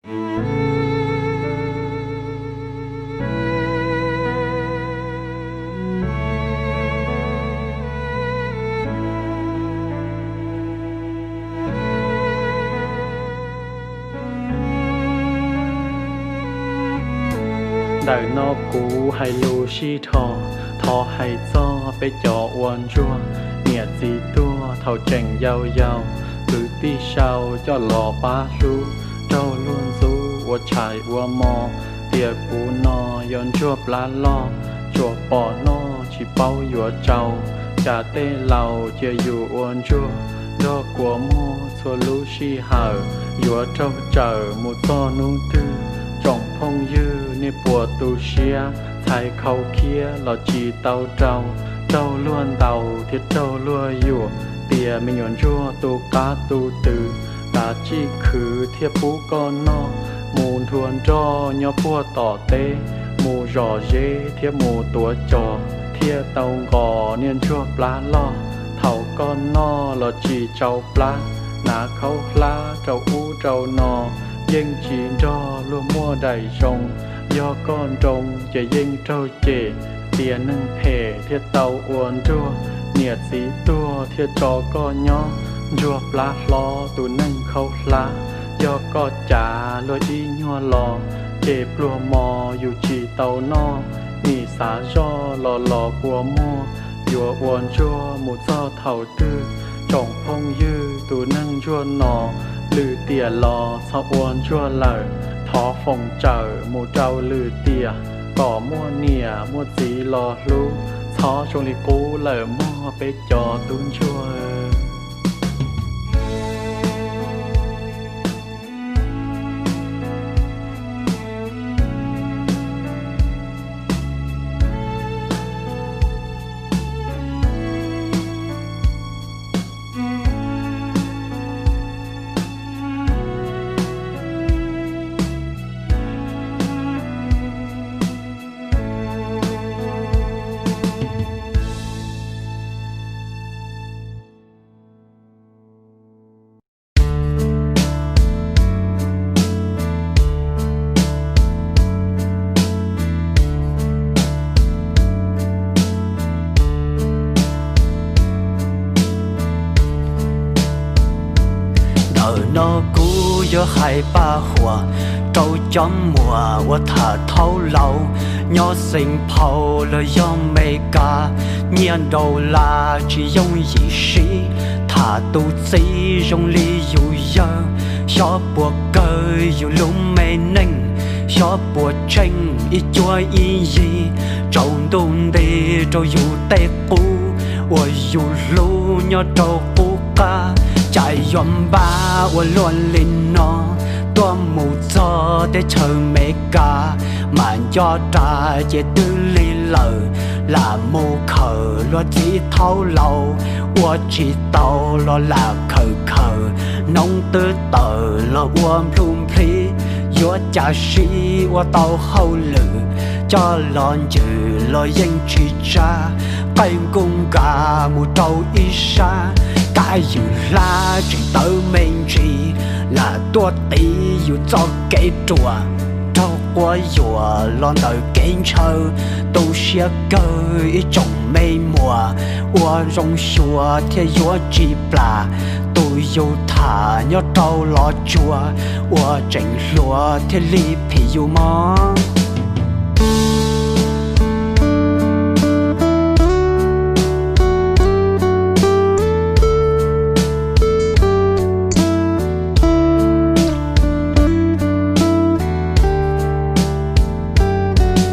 Ntawm no kuv hais lus sib dhos, thov hais txog peb cov ua ntsuag. Niam txiv tuag thaum tseem yau yau, kwv tij sau coj los pab hlub, raug luag ntxub ua tshais ua hmo. Tiam kuv no yog ntsuag plab loj, tsuas pom noj tsis paub yuav tsau. Cas tej laus cia yus ua ntsuag nrog kua muag txhua lub sij hawm, yuav raug tsawm mus txog hnub twg? Tsoom phooj ywg nej puas tu siab? Txhais khau khiab los tsis tau rau, raug luag ntaus thiab raug luag yuam. Tias me nyuam ntsuag tu qab tu twv, kav tsij khwv thiab pub koj noj. Mus nrhuav nroj nyob puag tom teb, mus zom zeb thiab mus tuav cos, thiaj tau nqos niag ntsuag plab loj. Thaum koj noj los tsis tsau plab, hnav khaub hlab rau ub rau no, yeej tsis nrog luag muaj daim zoo. Yog koj nroo ces yeej raug cem, tias neeg phem thiaj tau ua ntsuag. Niam txiv tuag thiaj tso koj nyob, ntsuag plab hlob tus neeg khaub hlab. Yog koj cav luag ib nyuag los, ces pluag mos yus tsis tau noj. Nim xav zoj los los kua muag, yuav ua ntsuag mus txog thaum twg? Tsoom phooj ywg, tus neeg ntsuag no, lwm tiam los txhob ua ntsuag lawm. Thov foom tsawm mus rau lwm tiam, kom muaj niam muaj txiv los hlub, txhob zoo li qub lawm mog peb cov tub ntsuag. Ntawm no kuv yuav hais paj huam rau cov muam uas tham thaub laus, nyob xeev phaum los yog Mes Kas, nyiaj nraus las tsis yooj yim siv, tham tus txiv zoo li yus yawg, xyov puas kawg yus lub me neej, xyov puas tsheej ib cuab ib yig, tsaus ntuj nti rau yus tej qub uas yus hlub nyob rau qub qab. Cas yuav npab ua luaj li no, tuaj mus txog teb chaws Mes Kas, mam nco ras ces twb lig lawm, lam mus khawm luag txiv thaub laus, ua tsis tau los lam khawm khawm, noob twb tawm los ua nplhu nplhib, yuav cas sib ua tau hauj lwm, coj los ncws los yeej tsis tsab, qaij nkuj nkas mus rau ib sab, kav ywm hlab tseem tawv me ntsis, lam tuaj tiv yus txoj kev ruam, raug quab yuam los ntawm kev ntshaw, tu siab kawg ib tsoom me muam, ua zoo xyuas thiaj yuav tsis plam, tus yus tham nyob rau Los Tsuas, ua tseem hluas thiaj li phim yus mob.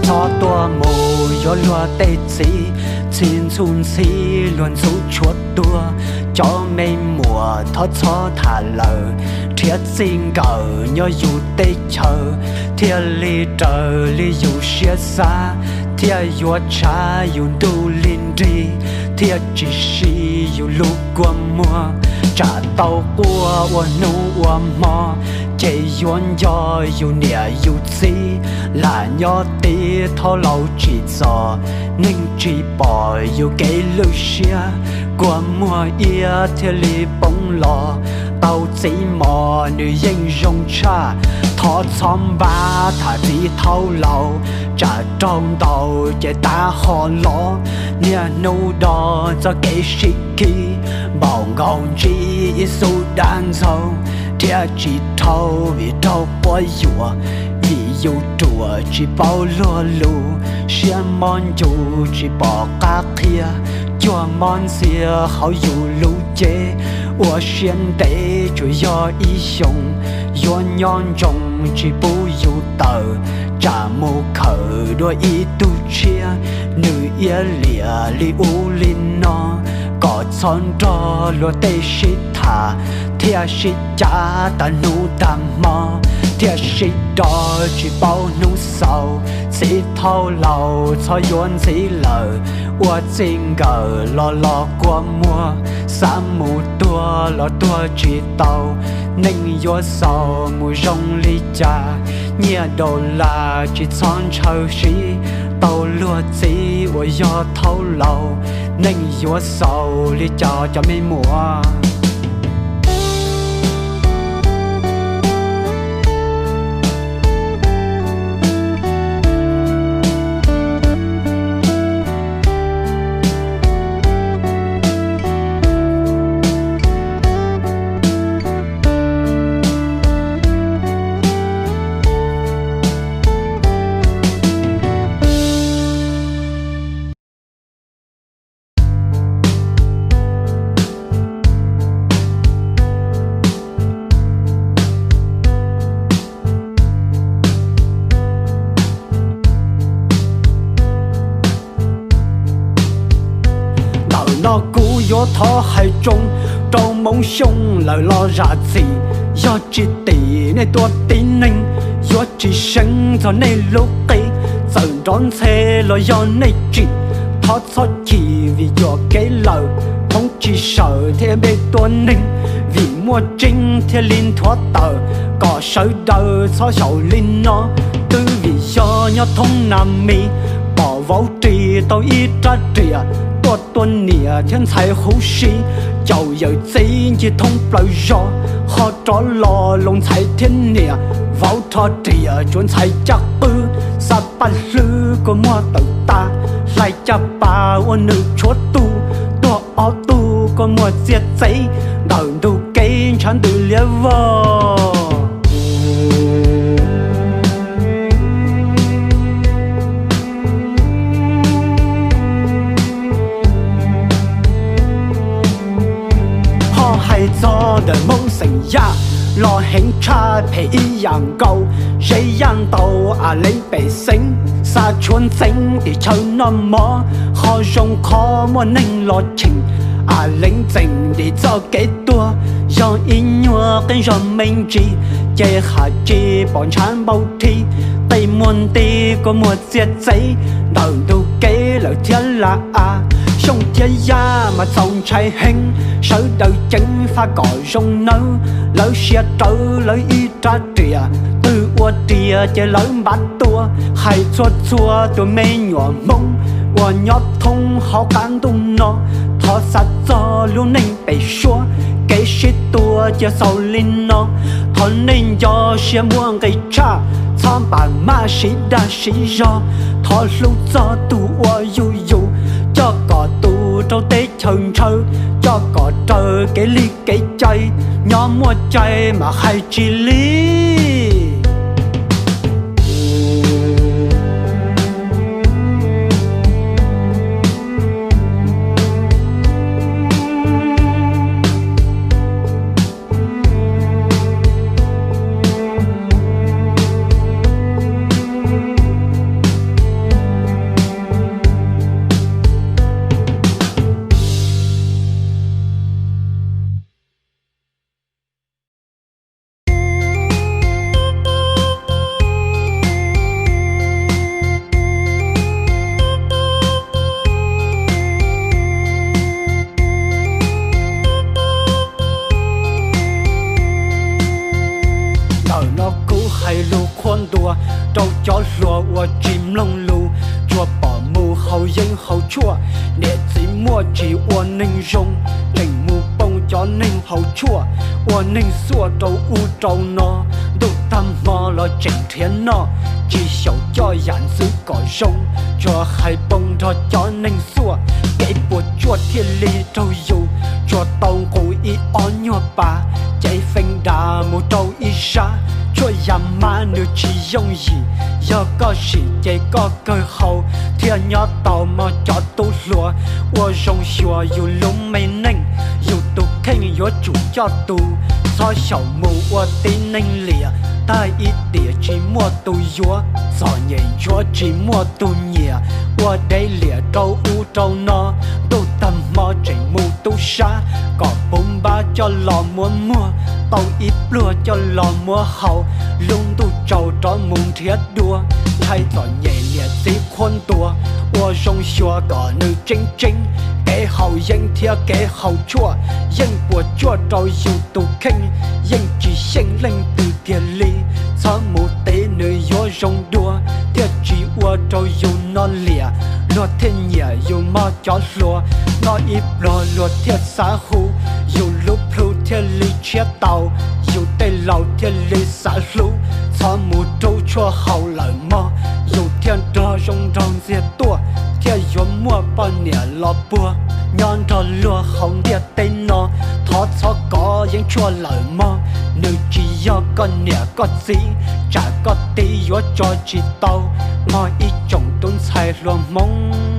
Txhob tuaj mus yuav luag tej txiv, txhij ntxhub ntxhib luag ntxub tshuav tuag. Cov me muam thov txhob tham lawm, rhiav txij nkawm nyob yus teb chaws, thiaj li raws li yus siab xav, thiaj yuav tshav yus ntuj li nrig, thiaj tsis siv yus lub kua muag. Tsam tau quaj ua hnub ua hmo, ces yuav nco yus niam yus txiv, lam nyob tiv thaub laus tsim txom, neeg tsis pom yus kev lwj siab, kua muag iab thiaj li poob los, Tau txiv mos nws yeej zoo tshaj, thov txhob npab tham txiv thaub laus, tsam raug ntaus ces tav ho los. Niaj hnub do txoj kev sib khi, npaum nkaus ntsib ib xub dab ntxaug, thiab tsis dhau vim raug quab yuam. Vim yus ruam tsis paub luag lus, siab mob ncu tsis pom qab qhia, cuag mob ntxiag hauv yus lub cev, ua siab ntev tsuas yog ib xyoos, yuav nyob ntsoov tsis pub yus tawm, tsam mus khawm dua ib tug tshiab, nws iab liam li ub li no, kom txhob nrog luag tej sib tham, thiaj sib cav tag hnub tag hmo, thiaj sib do tsis paub hnub xaus. Txiv thaub laus txhob yuav ntxiv lawm, ua txij nkawm los los kua muag, xav mus tuag los tuag tsis tau. Neej yuav xaus mus zoo li cas, nyiaj daus las tsis txhob ntshaw siv, tau luag txiv uas yog thaub laus. Neej yuav xaus li cas cov me muam? Ntawm no kuv yuav thov hais tsoom rau Hmoob Xyooj lawv los zam txim, yog tsis tim nej tua tib neeg, yuav tsis seev txog nej lub qe. Txawm nrov ntxhe los yog nej tsim, thov txhob chim vim yuam kev lawm. Hmoob tsis sawm thiaj npe tua neeg, vim muaj tseeb thiaj li nthuav tawm, kom sawv daws txhob xyaum li no. Twb vim yog nyob thoob nas mis, pom vauv ris tau ib rab riam, tuaj tua niam thiab ntxhais huv si, caum yawm txiv ncig thoob plaws zos, ho rov los los ntxhais thiab niam, vauv rho riam tsuav ntxhais caj qwb, xa paj hlwb kua muag tawm tas, hlais caj pas ua nws tshuav tug, tuag ob tug kua muag txiag txev, ntawm ntug kev ntshav ntws liab vog. Ho hais txog ntawm Hmoob xeem Yaj, los heev tshaj phem ib yam nkaus, zeb yaj ntaus a leev pem xeev, xa tshuav ntxeev tim chaw noj mov, ho zoo qhov muaj neeg los cheem, a leev txeem ntim txoj kev tuag, yog ib nyuag qe zog me ntsis, ces ham ci pom ntshav npau thi, qe muag nti kua muag txiag txev, ntawm ntug kev lawm thiab la a, Xyooj thiab Yaj mas txaus ntshai heev, sawv daws ceev faj kom zoo nawb, lawv sia rawv lawv ib rab riam, twg ua riam ces lawv npav tua, hais txhua txhua tus me nyuam Hmoob uas nyob thoob hauv qab ntuj no, thov xav txog lub neej pem suab, kev sib tua cia xaus li no, thov nej nco siab muaj nqis tshaj, txhob npam maj siv dag siv zog, thov hlub txog tus uas yug yus, coj kom tu rau teb chaws ntshaw, coj kom raws kev li kev cai, nyob muaj cai mas hais tsis li. Ntawm no kuv hais lus qhuab ntuas rau cov hluas uas tsis mloog lus, tsuas pom mus haus yeeb haus tshuaj, niam txiv muaj tsis ua neeg zoo, tseem mus poob cov neeg hauv tshuaj, ua neeg xuaj rau ub rau no, ntuj tag hmo los tseem nrhiav noj, tsis xyaum coj yam ntxwv kom zoo, tsuas hais poo nrog cov neeg xuaj, kev puas tsuaj thiaj li raug yus, tsuas tau nqus ib ob nyuag pas, cev feem dav mus rau ib sab, tshuaj yam mab nws tsis yooj yim, yog koj sim ces koj kawg haus, thiaj nyob tau mog cov tub hluas, ua zoo xyuas yus lub me neej, yus tus kheej yuav tsum coj tus, txhob xyaum mus ua tib neeg liam, tag ib tiam tsis muaj tus yuav, txom nyem ntsuav tsis muaj tus nyiam, ua dev liam rau ub rau no, ntuj tag hmo tseem mus tub sab, kom puv npab coj los muab muag, tau ib pluag coj los muab haus, lub ntuj tsaus rov mus nrhiav dua, ntshai txom nyem niam txiv qhuab ntuas, ua zoo xyuas kom nws tseeb tseeb, kev haus yeeb thiab kev haus tshuaj, yeej puas tsuaj rau yus tus kheej, yeej tsis xyeej leej twg kiag li, txhob mus tiv nws yuav zoo dua, thiaj tsis ua rau yus no liam, luag thiaj nyiam yus mog cov hluas, noj ib pluag luag thiaj xav hu, yus lub plhu thiaj li tshiab tau, yus tej laus thiaj li xav hlub, txhob mus rub tshuaj haus lawm mog, yus thiaj nrog zoo nraug ntxiag tuaj, thiaj yuav muaj poj niam los puag, nyob nrog luag hauv ntiaj teb no, thov txhob kov yeeb tshuaj lawm mog, nws tsis yog koj niam koj txiv, tsam koj tib yuav tso tsis tau, mog ib tsoom tub ntxhais hluas Hmoob.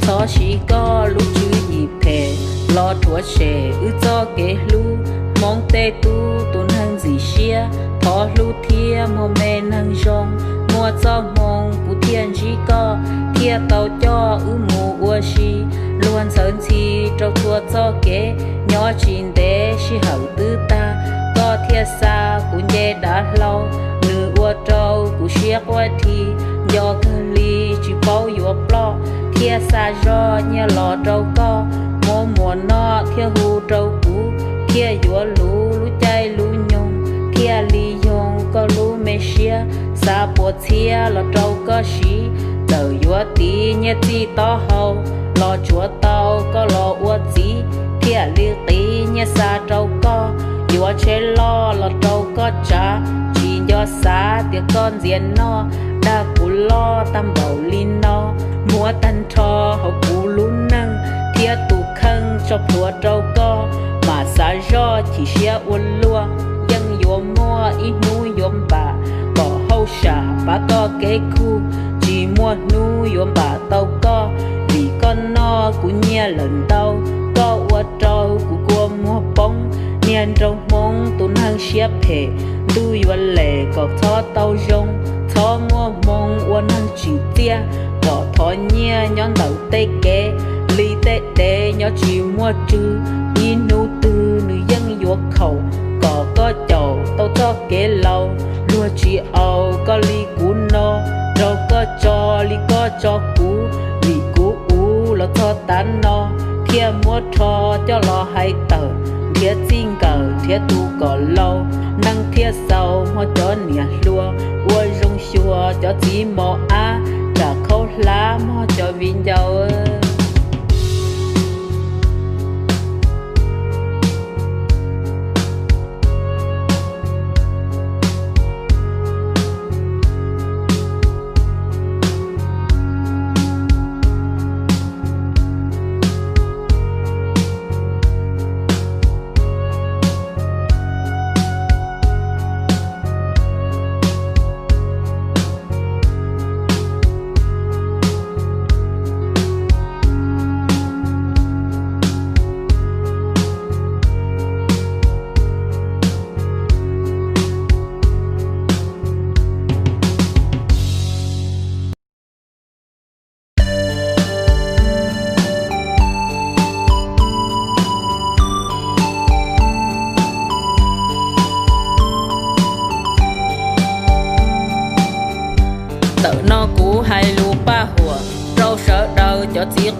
Txhob siv koj lub tswv yim phem los rhuav tshem wb txoj kev hlub. Hmoob tej tub tus neeg ntxim siab, thov hlub thiab muag me neeg zoo. Muaj txoj hmoo kuv thiaj ntsib koj, thiaj tau coj wb mus ua si. Luag ntxhawv ntxhi rau txhua txoj kev, nyob tsis ntev sij hawm twb tag, koj thiaj xa kuv nce dav hlau. Nws ua rau kuv siab quaj dhi, nco kawg li tsis paub yuav ploj, thiaj xa zoj nyiaj los rau koj. Muab muas noj thiaj hu rau kuv, thiaj yuav luv lub caij lub nyoog, thiaj li yoog koj lub me siab. Xa puas txhiab los rau koj siv, txawm yuav tiv nyiaj txij taub hau los tsuav tau koj los ua txiv, thiaj li qiv nyiaj xa rau koj. Yuav tsheb loj los rau koj tsav, tsis nco xav tias koj ntxias noj. Dag kuv loj tag npaum li no, muab tag nrho hauv kuv lub neej thiab tus kheej tso plhuav rau koj, mam xav zoj chim siab ua luaj. Yeej yuav muaj ib hnub yuav npam kom hauj sam pab koj kev khuj, tsis muaj hnub yuav npam tau koj, vim koj noj kuv nyiaj lawm ntau. Koj ua rau kuv kua muag poob, niag nraug Hmoob tus neeg siab phem, ntuj yuav lem kom txhob tau zoo. Txhob muaj hmoo ua neeg tsim txiaj, kom thov nyiaj nyob ntawm tej kev, li tej dev nyob tsis muaj tswv. Ib hnub twg nws yeej yuav khaum, kom koj caum tau txoj kev laus. Luag tsis aus koj li kuv no, rau koj tso li koj tso kuv, vim kuv uv los txog tav no, thiaj muab rho coj los hais tawm, nrhiav txij nkawm nrhiav tus kom laus, neeg thiaj xaus hmo cov niam hluas, ua zoo xyuas cov txiv mos ab, tsam khaub hlab mog cov viv ncaus.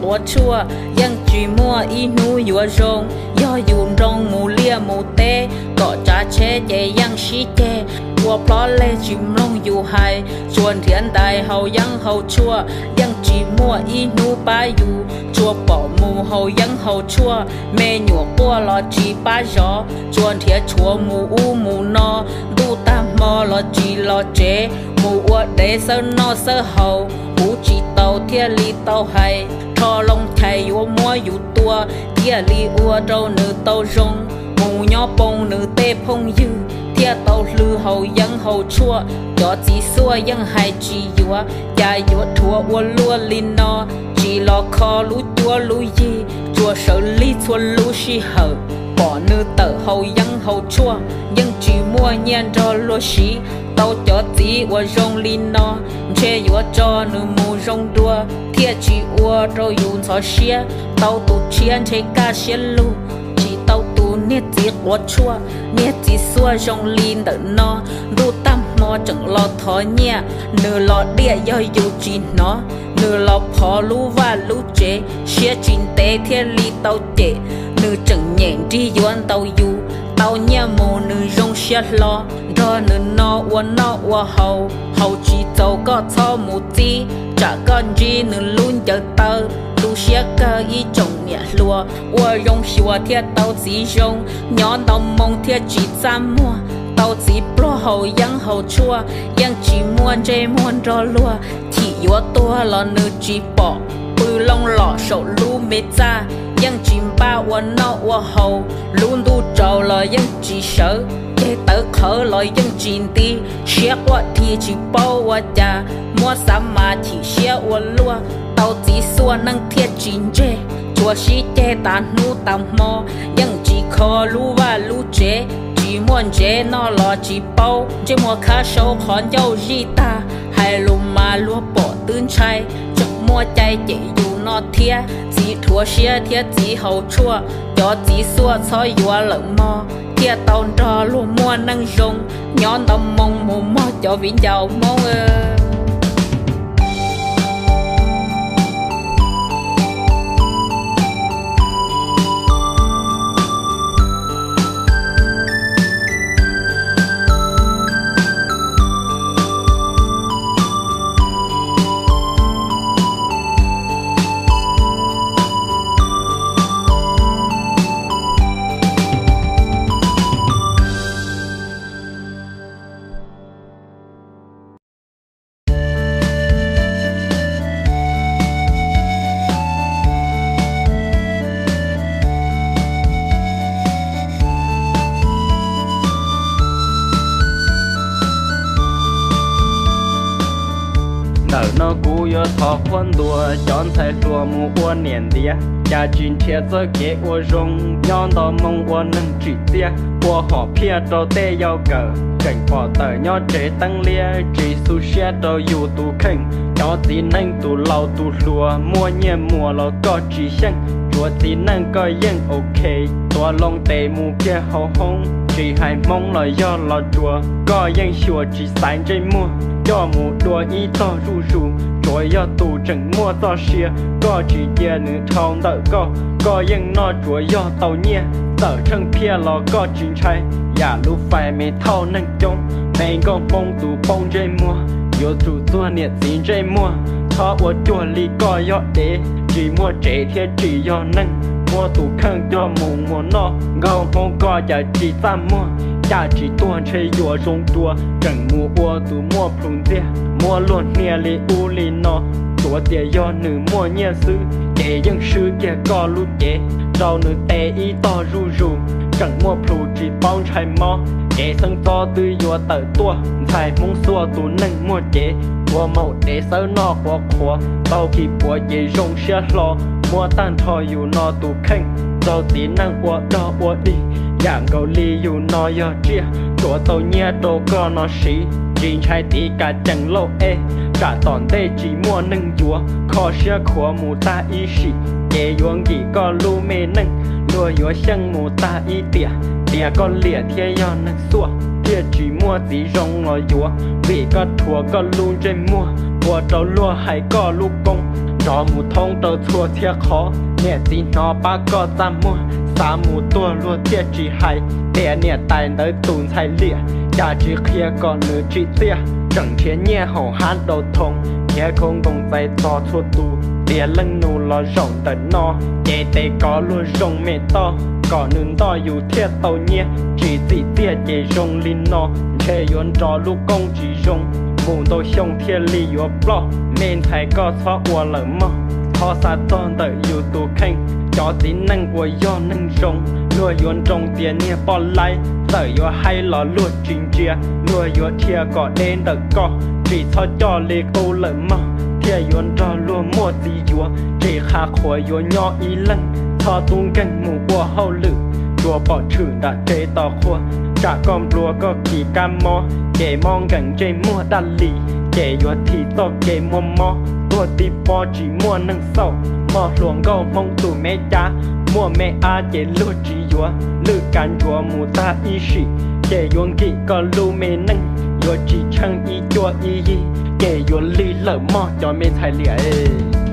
Qhuav tshuaj yeej tsis muaj ib hnub yuav zoo, yog yus nroo mus liaj mus teb, kom tsav tsheb ces yeej sib ceg, ua plhob leg tsis mloog yus hais, tsuas nrhiav ntais haus yeeb haus tshuaj, yeej tsis muaj ib hnub pab yus, tsuas pom mus haus yeeb haus tshuaj, me nyuam quaj los tsis pab zov, tsuas nrhiav tshuav mus ub mus no, ntuj tag hmo los tsis los tsev, mus ua dev xawb noj xawb haus, kuv tsis tau thiaj li tau hais, rho loo chais yuav muab yus tua, thiaj li ua rau nws tau zoo, mus nyob poo nws tej phooj ywg, thiaj tau hlwb haus yeeb haus tshuaj, cov txiv xuaj yeej hais tsis yuav, cas yuav dhuav ua luaj li no, tsis los kho lub cuab lub yig, tsuas sawv lig txhua lub sij hawm, pom nws tawm haus yeeb haus tshuaj, yeej tsis muaj nyiaj nrog luag siv, tau cov txiv uas zoo li no, ntshe yuav tso nws mus zoo dua, thiaj tsis ua rau yus ntxhov siab, tau tus tshiab ntshe kaj siab lug, tsis tau tus niag txiv quav tshuaj, niag txiv xuaj zoo li ntawm no, ntuj tag hmo tseem los thov nyiaj, nws los diaj yog yus tsis hnov, nws los phov lub vaj lub tsev, siab tsis ntev thiaj li tau cem, nws tseem nyem nrig yuav ntaus yus, tau nyiaj mus nws zoo siab hlo, nrog nws no ua noj ua haus, haus tsis txaus koj txhob mus txib, tsam koj ntsib nws lub ncaws taw, tu siab kawg ib tsoom niam hluas, ua zoo xyuas thiaj tau txiv zoo, nyob ntau moo thiaj tsis txaj muag, tau txiv pluag haus yeeb haus tshuaj, yeej tsis muaj ntsej muag nrog luag, chim yuav tuag los nws tsis pom, pw loo lom saum lub me txaj, yeej tsis npaj ua noj ua haus, lub ntuj tsaus los yeej tsis sawv, ceg tawv qhawv los yeej tsis nti, siab quaj dhi tsis paub ua cas, muab xav mas chim siab ua luaj, tau txiv xuaj neeg thiaj tsis ntseg, tsuas sib ceg tas hnub tas hmo, yeej tsis kho lub vaj lub tsev, tsis muaj ntsev noj los tsis paub, ntsej muag khab saub qhov ncauj zij tag, hais lus mas luag pom twb ntshai, tseem muaj cai cem yus no thiab, txiv dhuav siab thiab txiv haus tshuaj, cov txiv xuaj txhob yuav lawm mog, thiaj tau nrog luag muaj neej zoo, nyob ntau moo mus mog cov viv ncaus Hmoob. Ntawm no kuv yuav thov qhuab ntuas cov ntxhais hluas mus ua niam ntiav, cas tsis nrhiav txoj kev ua zoo, nyob nto moo ua neeg tsim txiaj, ua hom phiaj rau tej yau kawm, tseem pom tawm nyob tsev teeb liab, tsis xu siab rau yus tus kheej. Cov txiv neej tus laus tus hluas, muaj nyiaj muas los koj tsis xyeej, tsuav txiv neej koj yeej ok, tuav loo tes mus kiag hauv hoob, tsis hais Hmoob los yog los Suav, koj yeej xyuas tsis xaiv ntsej muag, coj mus dua ib tog zuj zus, tsuav yog tus tseem muaj txoj sia, koj tsis cia nws dhau ntawm koj, koj yeej noj tsuav yog tau nyiaj, txawm tsheej phiaj los koj tsis ntshai, yam lub fais me thauj neeg coob, me nkauj Hmoob tus poob ntsej muag, yuav tsum txuag niam txiv ntsej muag, txhob ua cuag li koj yog dev, tsis muaj tsev thiab tsis yog neeg, muab tus kheej coj mus muas noj, nkauj Hmoob koj cas tsis txaj muag, cas tsis tuag ntshe yuav zoo dua, tseem mus ua tus muaj plhus ntxiag, muab luag hnia li ub li no, tsuav tias yog nws muaj nyiaj xwb, ces yeej swb kiag koj lub cev, rau nws tes ib tog zuj zus, tseem muaj plhus tsis paub ntshai mob, kev xeeb txob twb yuav tawm tuaj, ntxhais Hmoob xuaj tus neeg muaj cev, ua maum dev xawb noj quav qhuav, tau kis puav ces zoo siab hlo, muab tag nrho yus no tus kheej, rau txiv neej ua dog ua dig, yam nkaus li yus no yog tsiaj, tsuav tau nyiaj rau koj no siv, tsis ntshai tiv kas cees lauj ej, tsam tom ntej tsis muaj neeg yuav, kho siab khuav mus tag ib sim, ces yuav nkim koj lub me neej, luag yuav xyeej mus tag ib tiam, tias koj liam thiab yog neeg xuaj, thiaj tsis muaj txiv zoo los yuav, vim koj rhuav koj lub ntsej muag, ua rau luag hais koj lub koob, Nrov mus thoob rau txhua txhia qhov, niam txiv hnov pab koj txaj muag, xav mus tuag luag thiaj tsis hais, tias niam tais ntawd tus ntxhais liam, cas tsis qhia kom nws tsim txiaj, tseem nrhiav nyiaj haum hab dau thoo, nrhiav khau nkoos txais txog txhua tus, tias leej nus los zaum ntawm no, ces tes kov luag zoo me toj, kom nws ntoj yus thiaj tau nyiaj, tsis txim txiaj ces zoo li no, ntshe yuav nrog lub koob tsis zoo, mus ntau xyoo thiaj li yuav ploj, me ntxhais koj txhob ua lawm mog, thov xa txog ntawm yus tus kheej, cov txiv neej uas yog neeg zoo, luag yuav nroo tias niag poj laib, txawm yuav haib los luag tsis ntsia, luag yuav dhia kom deb ntawm koj, tsis txhob coj li qub lawm mog, thiaj yuav nrog luag muaj txiv yuav, tsis qha qhuas yuav nyob ib leeg, txhob tub nkeeg mus ua hauj lwm, tsuas pom tshwm nram tsev tos qhua, tsam koj nplua koj kis kab mob, ces mob nkees ntsej muag daj li, ces yuav thim txoj kev muaj mob, tuag tib pob tsis muaj neeg xauj, mob hluas nkauj Hmoob tus me cab, muaj me ab ces luag tsis yuav, lwj kav ntsuav mus tag ib sim, ces yuav nkim koj lub me neej, yuav tsis tsheej ib cuab ib yig, ces yuav lig lawm mog cov me ntxhais liam.